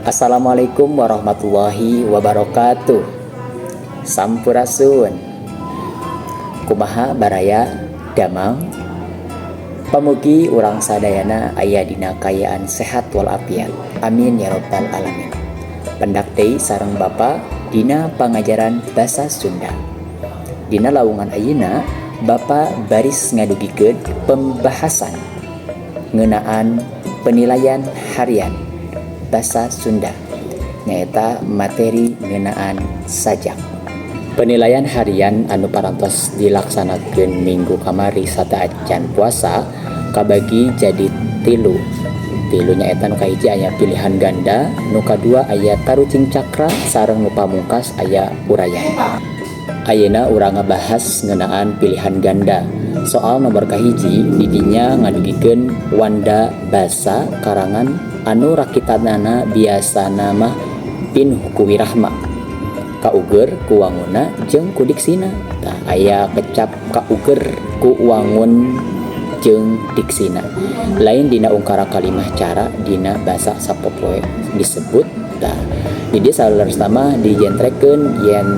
Assalamualaikum warahmatullahi wabarakatuh. Sampurasun. Kumaha, baraya damang? Pamugi urang sadayana aya dina kaayaan sehat walafiat. Amin ya robbal alamin. Pendak deui sareng Bapa dina pangajaran basa Sunda. Dina lawungan ayeuna, Bapak baris ngadugikeun pembahasan ngeunaan penilaian harian basa Sunda, nyaeta materi ngeunaan sajak. Penilaian harian anu parantos dilaksanakeun minggu kamari sateuacan puasa kabagi jadi tilu. Tilu nyaeta nu kahiji aya pilihan ganda, nu kadua aya tarucing cakra, sareng nu pamungkas aya uraian. Ayeuna urang ngabahas ngeunaan pilihan ganda. Soal nomor kahiji didinya ngadugikeun wanda basa karangan anu rakitanana biasana mah pinuh ku wirahma, kauger ku wangunna jeung ku diksina. Tah, aya kecap kauger ku wangun jeung diksina. Lain dina ungkara kalimah cara dina basa sapopoe disebut. Tah, di dieu saleresna mah dijentrekeun yen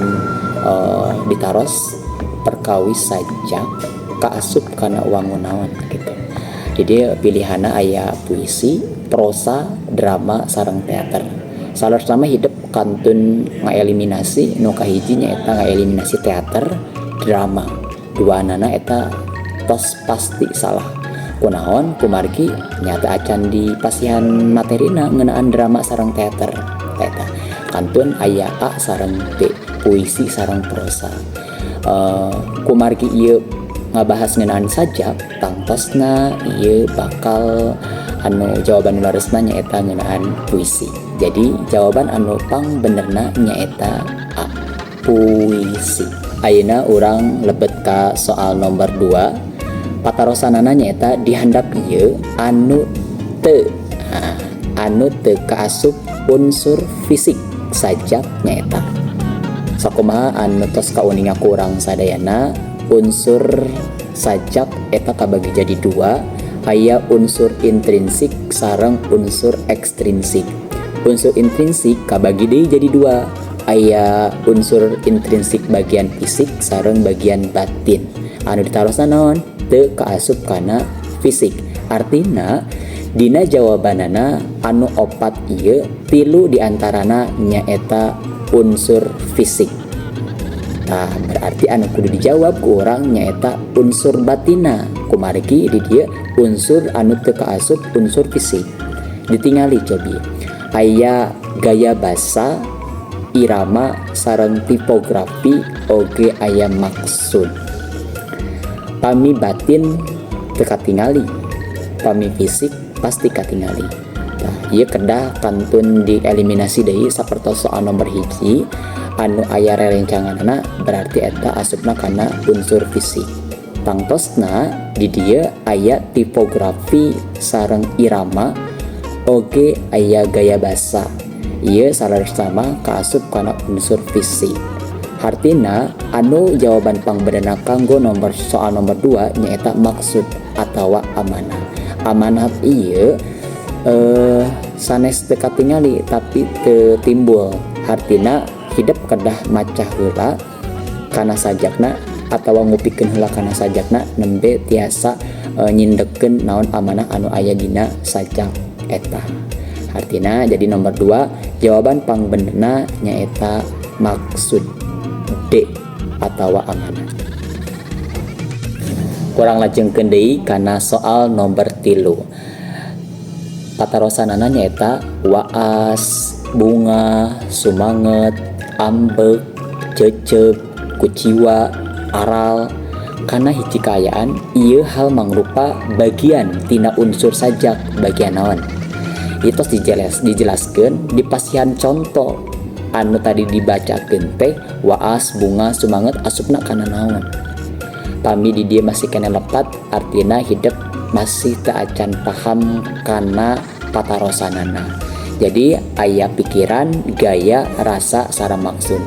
ditaros perkawis sajak kaasup kana wangun naon gitu. Jadi pilihanna aya puisi, prosa, drama, sareng teater. Saleresna mah hidep kantun ngaeliminasi nu kahiji, nyaeta ngaeliminasi teater, drama. Duanana eta tos pasti salah. Kunaon? Kumargi nyata acan di pasihan materina ngeunaan drama sareng teater. Eta kantun aya A sareng B, puisi sareng prosa. Kumargi ieu ngabahas ngeunaan sajak, tangtosna ieu bakal anu jawaban nu leresna nyaeta ngeunaan puisi. Jadi jawaban anu pang benerna nyaeta A, puisi. Ayeuna urang lebet ka soal nomor 2. Patarosanana nyaeta dihandap ieu anu teu, nah, anu teu kaasup unsur fisik sajak nyaeta. Sakumaha anu tos kauninga ku urang sadayana, unsur sajak eta kabagi jadi dua, aya unsur intrinsik sareng unsur ekstrinsik. Unsur intrinsik kabagi deui jadi dua, aya unsur intrinsik bagian fisik sareng bagian batin. Anu ditarosna naon? Teu kaasup kana fisik. Artina dina jawabanana anu opat ieu, tilu diantarana nyaeta unsur fisik. Tah, berarti anu kudu dijawab ku urang nyaeta unsur batina, kumargi di dieu unsur anu teu kaasup unsur fisik. Ditingali cobi, aya gaya basa, irama, sareng tipografi, oge aya maksud. Pami batin teu katingali, pami fisik pasti katingali. Tah, ieu kedah kantun dieliminasi deui sapertos soal nomor 1 anu aya rerencanganana, berarti eta asupna kana unsur fisik. Tangtosna di dieu aya tipografi sareng irama, oge aya gaya basa. Ieu saleresna mah kaasup kana unsur fisik. Hartina anu jawaban pangbenerna kanggo nomor soal nomor 2 nyaeta maksud atawa amanah. Amanah ieu sanes teu katingali tapi teu timbul. Hartina hidep kedah maca heula kana sajakna atawa ngupikeun heula kana sajakna nembe tiasa nyindekkeun naon amanah anu aya dina sajak eta. Artina jadi nomor 2 jawaban pangbenerna nyaeta maksud, D, atawa amanah. Ku urang lajengkeun deui kana soal nomor 3. Patarosanana nyaeta waas, bunga, sumanget, ambek, cecep, kuciwa, aral kana hiji kaayaan ieu hal mangrupa bagian tina unsur sajak bagian naon. Itu dijelaskeun di pasihan contoh anu tadi dibacakeun teh, waas, bunga, sumanget asupna kana naon. Pami di dieu masih keneh lepat, artina hidep masih teu acan paham kana patarosanana. Jadi aya pikiran, gaya, rasa, sareng maksud.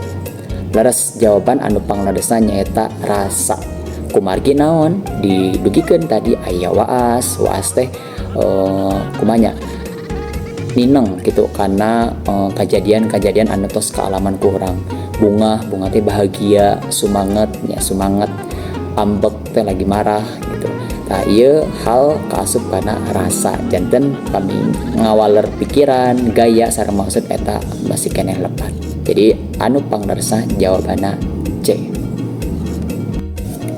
Leres, jawaban anu pangleresna nyaeta rasa. Kumargi naon? Didugikeun tadi aya waas. Waas teh kumanya Nineng gitu karena kejadian-kejadian anu tos kaalaman ku urang. Bungah, bungah teh bahagia, sumanget ya sumanget, ambek teh lagi marah gitu. Nah, ieu hal kaasup kana rasa. Janten kami ngawaler pikiran, gaya sareng maksud eta masih keneh lepat. Jadi anu pangleresna jawabanna C.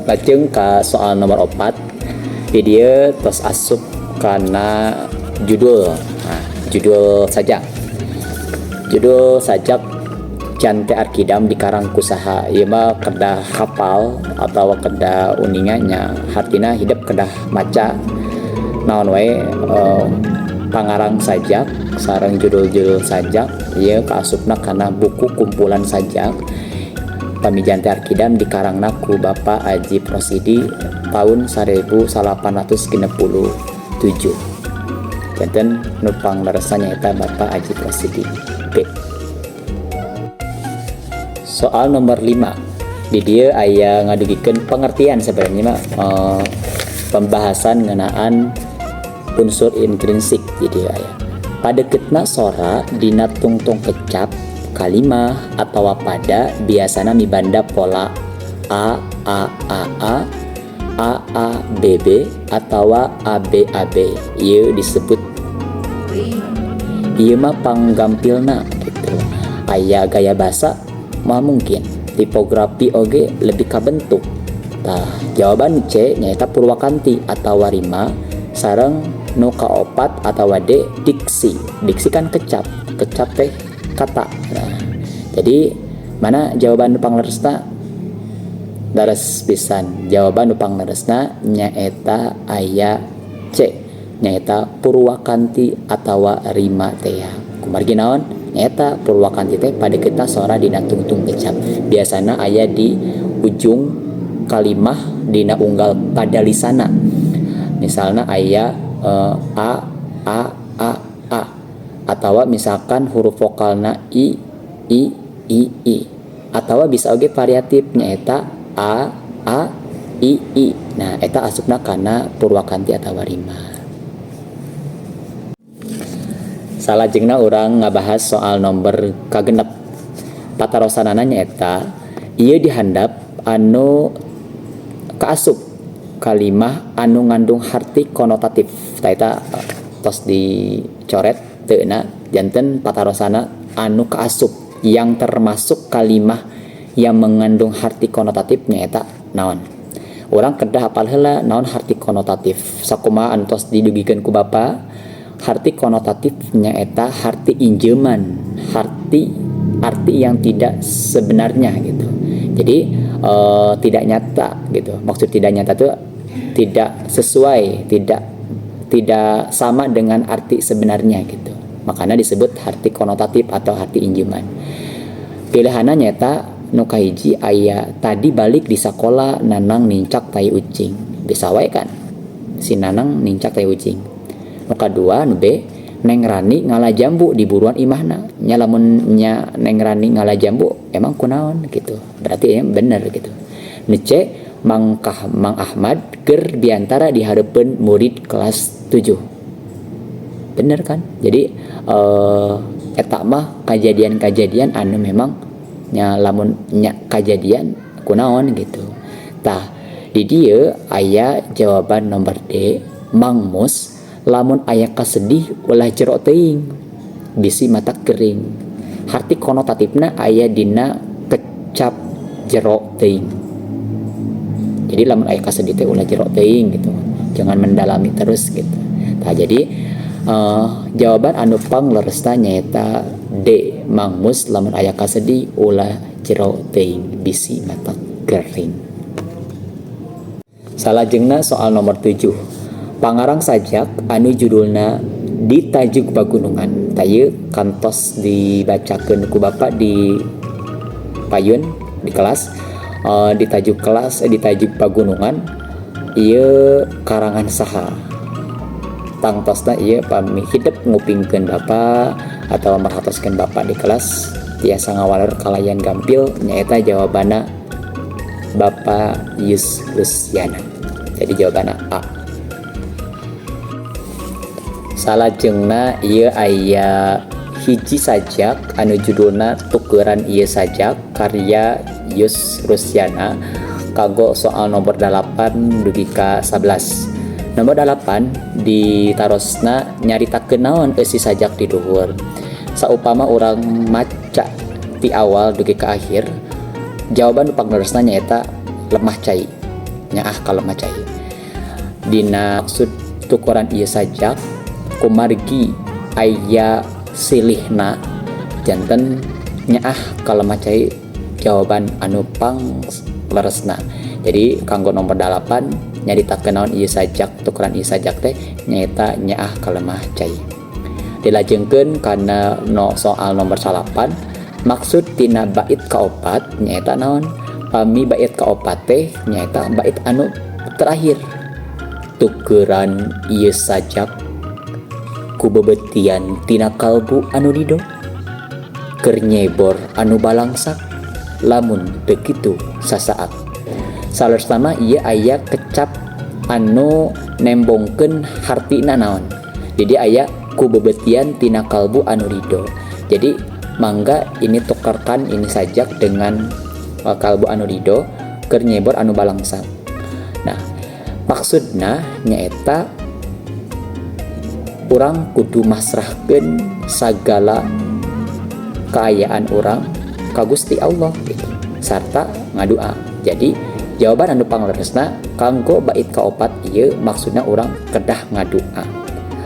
Lajeng ka soal nomor 4. Di dieu tos asup kana judul. Nah, judul sajak. Judul sajak Jante Arkidam dikarang ku saha? Ieu mah kedah hafal atau kedah uninga nya, hartina hidep kedah maca naon wae pangarang sajak sareng judul-judul sajak. Ieu kaasupna kana buku kumpulan sajak. Pami Jante Arkidam dikarangna ku Bapak Ajip Rosidi tahun 1867. Janten nu pangleresna nyaeta Bapak Ajip Rosidi, B. Soal nomor 5. Di dieu aya ngadugikeun pengertian, sebenarnya mah pembahasan ngeunaan unsur intrinsik. Di dieu aya padeketna sora dina tungtung kecap, kalimah atawa pada biasana mibanda pola A A A A, A A B B, atawa A B A B, ieu disebut. Ieu mah panggampilna gitu. Aya gaya basa mah mungkin tipografi oge lebih kabentuk. Tah, jawaban C nyaeta purwakanti atau rima, sareng nu kaopat atawa D diksi. Diksi kan kecap, kecap teh kata. Nah, jadi mana jawaban nu pangleresna? Leres pisan, jawaban nu pangleresna nyaeta aya C, nyaeta purwakanti atawa rima teh ya. Kumargi naon? Nyaeta purwakanti teh padeketna sora dina tungtung kecap, biasana aya di ujung kalimah dina unggal padalisana. Misalnya aya a a a a, atau misalkan huruf vokalna i i i i, atau bisa oge variatif nyaeta a a i i. Nah, eta asupna kana purwakanti atau rima. Salajengna urang ngabahas soal nomor kagenep. Patarosanana nyaeta ieu dihandap anu kaasup kalimah anu ngandung harti konotatif. Tah, eta tos dicoret teu na. Janten patarosana anu kaasup, yang termasuk kalimah yang mengandung harti konotatif nyaeta naon? Urang kedah hafal heula naon harti konotatif. Sakumaha anu tos didugikeun ku Bapak, harti konotatif nyaeta harti injeman, harti arti yang tidak sebenarnya gitu. Jadi tidak nyata gitu. Maksud tidak nyata itu tidak sesuai, tidak tidak sama dengan arti sebenarnya gitu. Makanya disebut harti konotatif atau harti injeman. Pilihannya nyaeta nu kahiji aya tadi balik di sekolah Nanang nincak tai ucing. Bisa wae kan si Nanang nincak tai ucing. Nu kadua, nu B, Neng Rani ngala jambu di buruan imahna nya. Lamun nya Neng Rani ngala jambu emang kunaon gitu, berarti ya bener gitu. Nu C, Mangkah Mang Ahmad ger biantara di hareupeun murid kelas 7. Bener kan? Jadi eta mah kejadian-kejadian anu memang nya lamun nya kejadian kunaon gitu. Tah, di dieu aya jawaban nomor D, Mang Mus lamun aya kasedih ulah jero teuing bisi mata kering. Harti konotatifna aya dina kecap jero teuing. Jadi lamun aya kasedih teh ulah jero teuing gitu, jangan mendalami terus gitu. Nah, jadi jawaban anu pangleresna nyaeta D, Mang Mus lamun aya kasedih ulah jero teuing bisi mata kering. Salajengna soal nomor 7. Pangarang sajak anu judulna Di Tajug Pagunungan. Tah, ieu kantos dibacakeun ku Bapak di payun di kelas, di tajuk kelas, di tajuk Pagunungan ieu karangan saha? Tangtosna ieu pami hidep ngupingkeun Bapak atau merhatoskeun Bapak di kelas tiasa ngawaler kalayan gampil, nyaeta jawabanna Bapak Yus Lusyana. Jadi jawabanna A. Salajengna ieu aya hiji sajak anu judulna Tukeran Ieu Sajak karya Yus Rusiana kanggo soal nomor 8 dugi ka 11. Nomor 8 ditarosna nyaritakeun naon eusi sajak di luhur. Saupama urang maca ti awal dugi ka akhir, jawaban nu pangleresna nyaeta lemah cai, nyaah ka lemah cai. Dina maksud tukeran ieu sajak, kumargi aya silihna, janten nyaah ka lemah cai jawaban anu pangleresna. Jadi kanggo nomor 8 nyaritakeun naon ieu sajak, tukeran ieu sajak teh nyaeta nyaah ka lemah cai. Dilajengkeun kana no soal nomor 9, maksud tina bait kaopat nyaeta naon? Pami bait kaopat teh nyaeta bait anu terakhir, tukeran ieu sajak ku bebetian tina kalbu anu rido, keur nyebor anu balangsak lamun teu kitu sasaat. Saleresna mah ieu aya kecap anu nembongkeun hartina naon. Jadi aya ku bebetian tina kalbu anu rido. Jadi mangga ini tukarkan ini sajak dengan kalbu anu rido, keur nyebor anu balangsak. Nah, maksudna nyaeta urang kudu masrahkeun sagala kaayaan urang ka Gusti Allah gitu, sarta ngadua. Jadi jawaban anu pangleresna kanggo bait kaopat ieu maksudna urang kedah ngadua.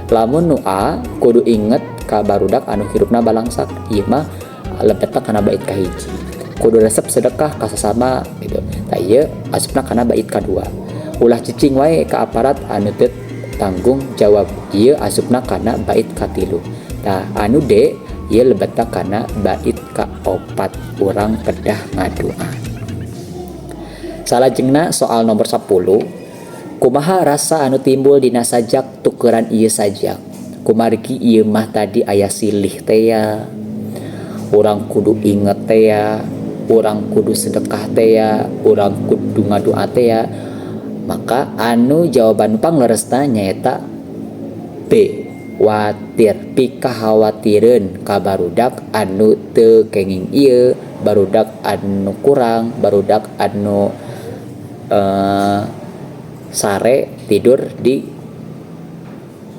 Lamun nu A, kudu inget ka barudak anu hirupna balangsak, ieu mah lebetna kana bait kahiji. Kudu resep sedekah ka sasama gitu, tah ieu asupna kana bait kadua. Ulah cicing wae ka aparat anu teu tanggung jawab, ieu asupna kana bait katilu. Tah, anu D ieu lebetna kana bait kaopat, urang kedah ngadua. Salajengna soal nomor 10, kumaha rasa anu timbul dina sajak tukeran ieu sajak? Kumargi ieu mah tadi aya silih tea, urang kudu inget tea, urang kudu sedekah tea, urang kudu ngadua tea, maka anu jawaban pangleresna nyaeta B, watir, pikakhawatireun ka barudak anu teu kenging ieu, barudak anu kurang, barudak anu sare tidur di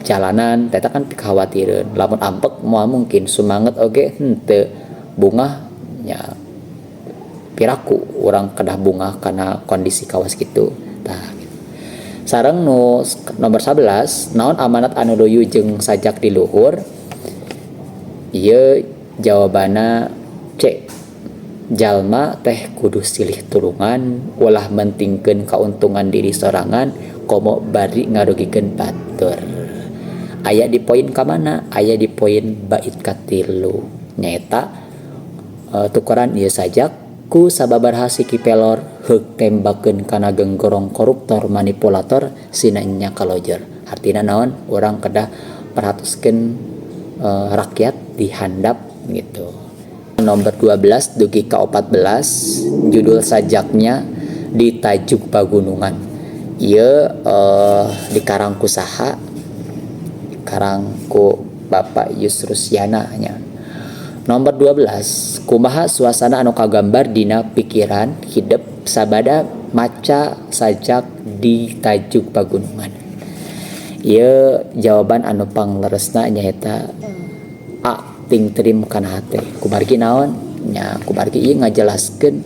jalanan. Eta kan pikakhawatireun. Lamun ampek moal mungkin sumanget oge henteu, bungah nya piraku urang kedah bungah kana kondisi kawas kitu. Tah, sareng nu nomor 11, naon amanat anu luyu jeung sajak di luhur? Ieu jawabanna C, jalma teh kudu silih tulungan, ulah mentingkeun kauntungan diri sorangan komo bari ngarugikeun batur. Aya di poin ka mana? Aya di poin bait katilu, nyaeta tukeran ieu sajak ku sababaraha siki pelor, heuk tembakeun kana genggorong koruptor manipulator sina nya kalojer. Hartina naon? Urang kedah perhatoskeun rakyat di handap gitu. Nomor 12 dugi ka 14, judul sajaknya Di Tajuk Pagunungan. Ieu dikarang ku saha? Karang ku Bapak Yusrusyana nya. Nomor 12, kumaha suasana anu kagambar dina pikiran hidep sabada maca sajak Di Tajuk Pagunungan? Ieu jawaban anu pangleresna nyaeta A, tingtrim kana hate. Kumargi naon nya? Kumargi ieu ngajelaskeun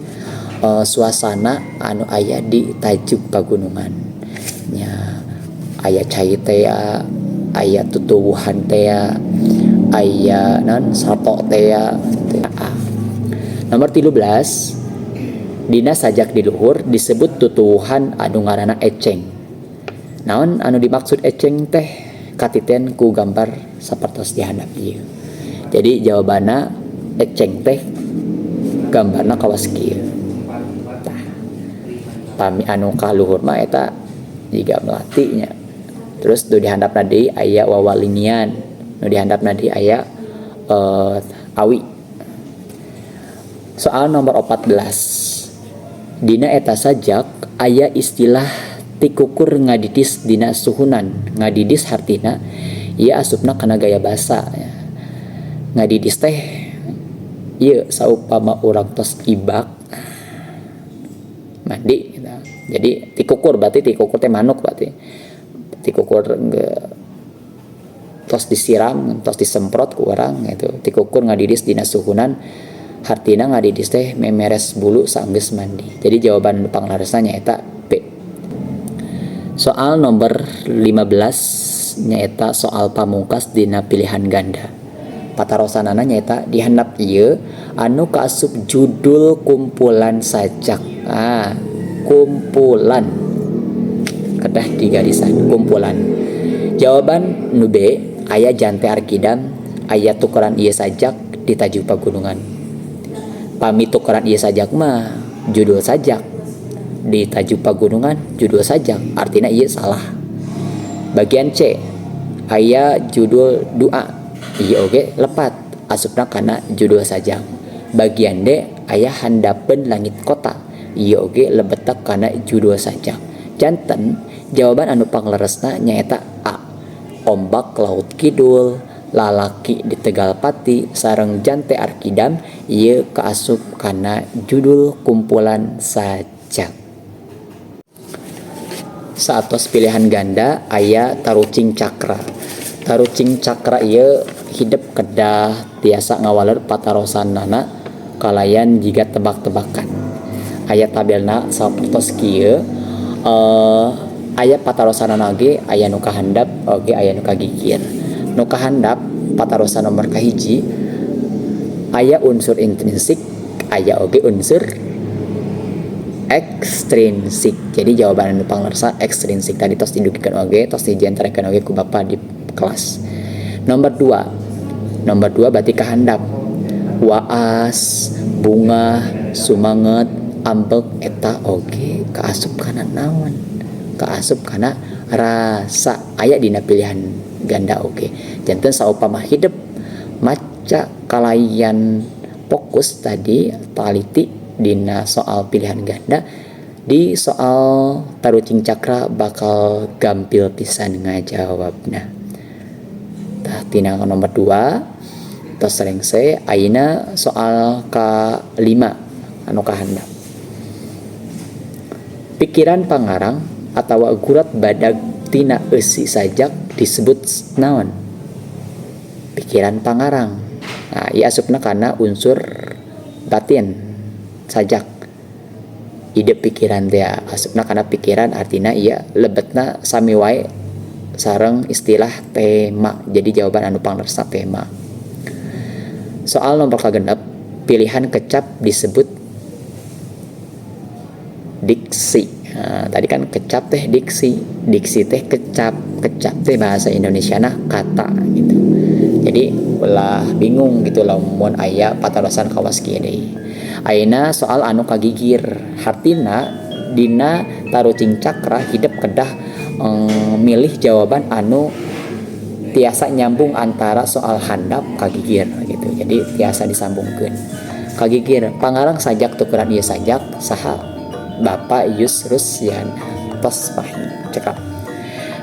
suasana anu aya di tajuk pagunungan nya, aya cai tea, aya tutuwuhan tea, aya naon, sato tea. A. Nomor 13, dina sajak di luhur disebut tutuwuhan anu ngaranna eceng. Naon anu dimaksud eceng teh? Katiten ku gambar sapertos di handap ieu. Jadi jawabanna eceng teh gambarna kawas kieu. Tah, pami anu ka luhur mah eta jiga melati nya. Terus nu di handapna deui aya wawalingian, nu di handapna deui aya awi. Soal nomor 14, dina eta sajak aya istilah tikukur ngadidis dina suhunan. Ngadidis hartina Ieu asupna kana gaya basa ya. Ngadidis teh ieu saupama urang tos ibak mandi gitu. Jadi tikukur berarti tikukur teh manuk, berarti tikukur tos disiram, tos disemprot ku urang gitu. Tikukur ngadidis dina suhunan, hartina ngadidis teh memeres bulu saenggeus mandi. Jadi jawaban pangleresna nyaeta B. Soal nomor 15 nyaeta soal pamungkas dina pilihan ganda. Patarosanana nyaeta di handap ieu anu kaasup judul kumpulan sajak. Ah, kumpulan kedah di garisan kumpulan. Jawaban nu B aya Jante Arkidam, aya Tukeran Ieu Sajak, Di Tajuk Pagunungan. Pami Tukeran Ieu Sajak mah judul sajak, Di Tajuk Pagunungan judul sajak, artinya ieu salah. Bagian C aya judul doa, ieu oge lepat, asupna kana judul sajak. Bagian D aya Handapeun Langit Kota, ieu oge lebetna kana judul sajak. Janten jawaban anu pangleresna nyaeta A. Ombak Laut Kidul, Lalaki di Tegal Pati, sareng Jante Arkidam ieu kaasup kana judul kumpulan sajak. Saatos pilihan ganda aya tarucing cakra. Tarucing cakra ieu hidep kedah tiasa ngawaler patarosanana kalayan jiga tebak-tebakan. Aya tabelna sapertos kieu, aya patarosanana oge, aya nu kahandap oge, aya nu kagigir. Nu kahandap patarosan nomor kahiji aya unsur intrinsik, aya oge unsur ekstrinsik. Jadi jawaban anu pangleresna ekstrinsik. Tadi tos didugikeun oge, tos dijenterekeun oge ku bapak di kelas. Nomor 2, nomor 2 berarti kahandap. Waas, bunga, sumanget, ambek eta oge kaasup kana naon? Kaasup kana rasa. Aya dina pilihan ganda oge. Janten saupama hidep maca kalayan fokus tadi taliti dina soal pilihan ganda, di soal tarucing cakra bakal gampil pisan ngajawabna. Tah, tina nomor 2 tos rengse, ayeuna soal ka-5 anu kahandap. Pikiran pangarang atawa gurat badag tina eusi sajak disebut naon? Pikiran pangarang. Nah, ieu asupna kana unsur batin sajak. Ide pikiran teh asupna kana pikiran, artina ieu lebetna sami wae sareng istilah tema. Jadi jawaban anu pangleresna tema. Soal nomor kagenep, pilihan kecap disebut diksi. Nah, tadi kan kecap teh diksi, diksi teh kecap, kecap teh bahasa Indonesia nah kata gitu. Jadi ulah bingung gitu lamun aya patarosan kawas kieu deui. Ayeuna soal anu kagigir, hartina dina tarucing cakra hidep kedah milih jawaban anu tiasa nyambung antara soal handap kagigir gitu. Jadi tiasa disambungkeun. Kagigir pangarang sajak Tukeran Ieu Sajak saha? Bapak Yusrus Tos pahing cekap.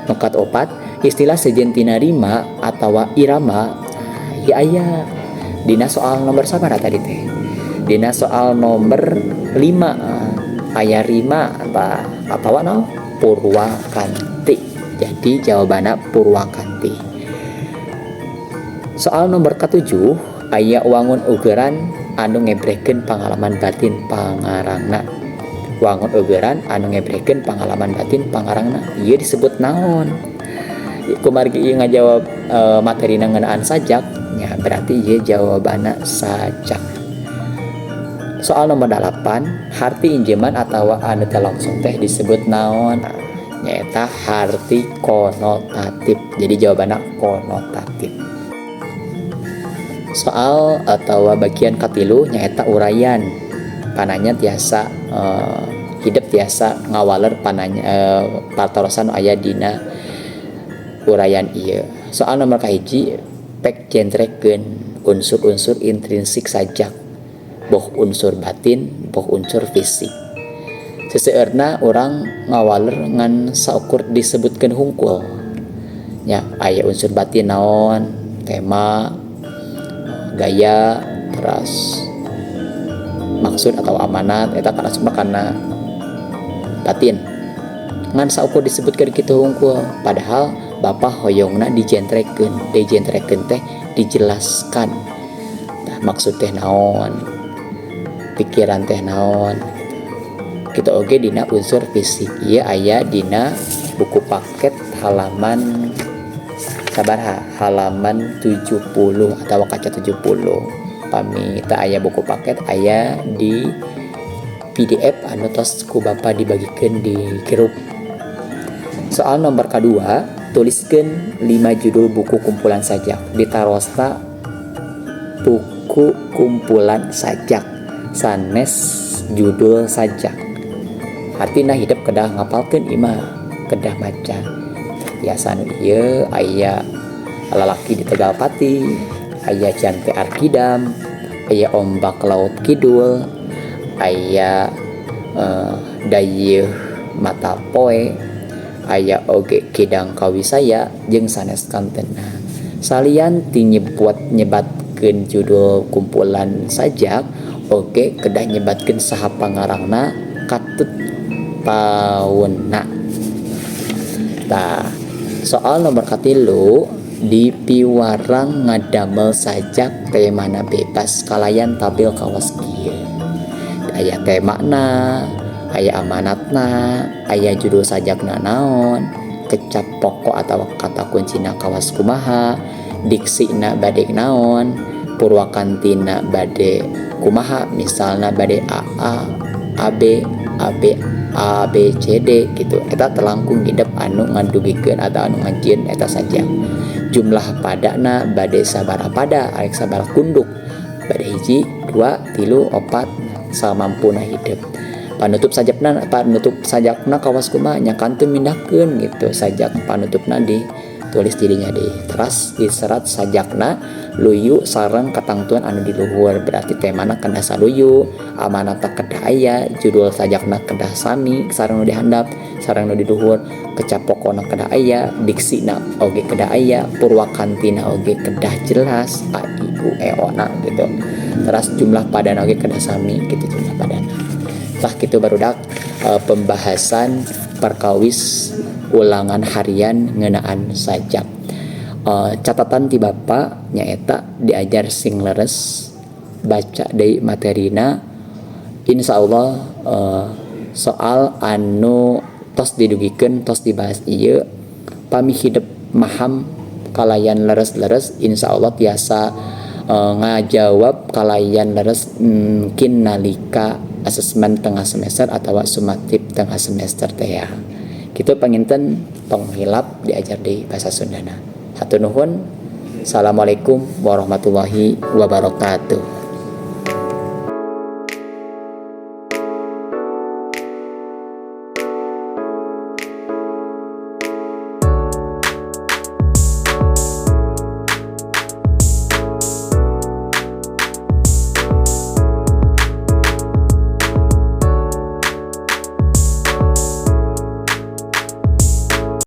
Nu kaopat, istilah sejen tina rima atawa irama ieu aya dina soal nomor sabaraha tadi teh? Dina soal nomor 5 aya rima atawa naon? Purwakanti. Jadi jawabanna purwakanti. Soal nomor ke-7 aya wangun ugeran anu ngebrehkeun pangalaman batin pangarangna. Wangun ugeran anu ngebrehkeun pangalaman batin pangarangna ieu disebut naon? Kumargi ieu ngajawab materina ngeunaan sajak nya, berarti ieu jawabanna sajak. Soal nomor 8, harti injeman atawa anu teu langsung teh disebut naon? Nyaeta harti konotatif. Jadi jawabanna konotatif. Soal atau bagian katilu nyaeta uraian. Pananya tiasa hidep tiasa ngawaler pananya patarosan aya dina uraian ieu. Soal nomor kahiji pek jentrekeun unsur-unsur intrinsik sajak, boh unsur batin boh unsur fisik. Seseueurna urang ngawaler ngan saukur disebutkeun hungkul. Nya aya unsur batin naon, tema, gaya, teras maksud atau amanat, eta kan asup kana batin. Ngan saukur disebutkeun kitu hungkul, padahal Bapak hoyongna dijentrekeun, dijentrekeun teh dijelaskan. Tah, maksud teh naon, pikiran teh naon gitu. Kitu oge dina unsur fisik. Ieu aya dina buku paket halaman sabaraha, halaman 70 atau kaca 70. Pami teu aya buku paket, aya di PDF anu tos ku Bapak dibagikeun di grup. Soal nomor kedua, tuliskan 5 judul buku kumpulan sajak. Ditarosna buku kumpulan sajak, sanes judul sajak. Artinya hidep kedah ngapalkeun, ieu mah kedah maca. Biasa nu ieu aya Lalaki di Tegal Pati, aya Cante Arkidam, aya Ombak Laut Kidul, aya Dayeuh Mata Poe, aya oge Kidang Kawisaya, jeung sanes kantena. Salian ti nyebut nyebatkeun judul kumpulan sajak, oge kedah nyebatkeun saha pangarangna katut taunna. Tah, soal nomor katilu, dipiwarang ngadamel sajak temana bebas kalayan tabel kawas kieu. Aya temana, aya amanatna, aya judul sajakna naon, kecap pokok atau kata kuncina kawas kumaha, diksina bade naon, purwakantina bade kumaha, misalna bade AA AB AB A B C D gitu. Eta telangkung hidep anu ngadugikeun atau anu ngajieun eta sajak. Jumlah padana bade sabaraha pada, arek sabaraha kunduk, bade hiji, dua, tilu, opat, samampuna hidep. Panutup sajakna, panutup sajakna kawas kumaha nya, kantun mindahkeun gitu. Sajak panutupna ditulis dirinya di teras diserat sajakna luyu sareng katangtuan anu di luhur. Berarti temana kedah saluyu, amanatna kedah aya, judul sajakna kedah sami sareng nu dihandap sareng nu di luhur, kecap pokona kedah aya, diksina oge kedah aya, purwakantina oge kedah jelas a i u e o na gitu. Terus jumlah padana oge kedah sami gitu jumlah padana. Tah, kitu barudak, pembahasan perkawis ulangan harian ngeunaan sajak. Catatan ti Bapak nyaeta diajar sing leres, baca deui materina. Insyaallah soal anu tos didugikeun, tos dibahas ieu, pami hidep maham kalayan leres-leres, insyaallah tiasa ngajawab kalayan leres mungkin nalika asesmen tengah semester atau sumatif tengah semester teh ya. Kitu panginten, tong hilap diajar di bahasa Sundana. Hatur nuhun. Assalamualaikum warahmatullahi wabarakatuh.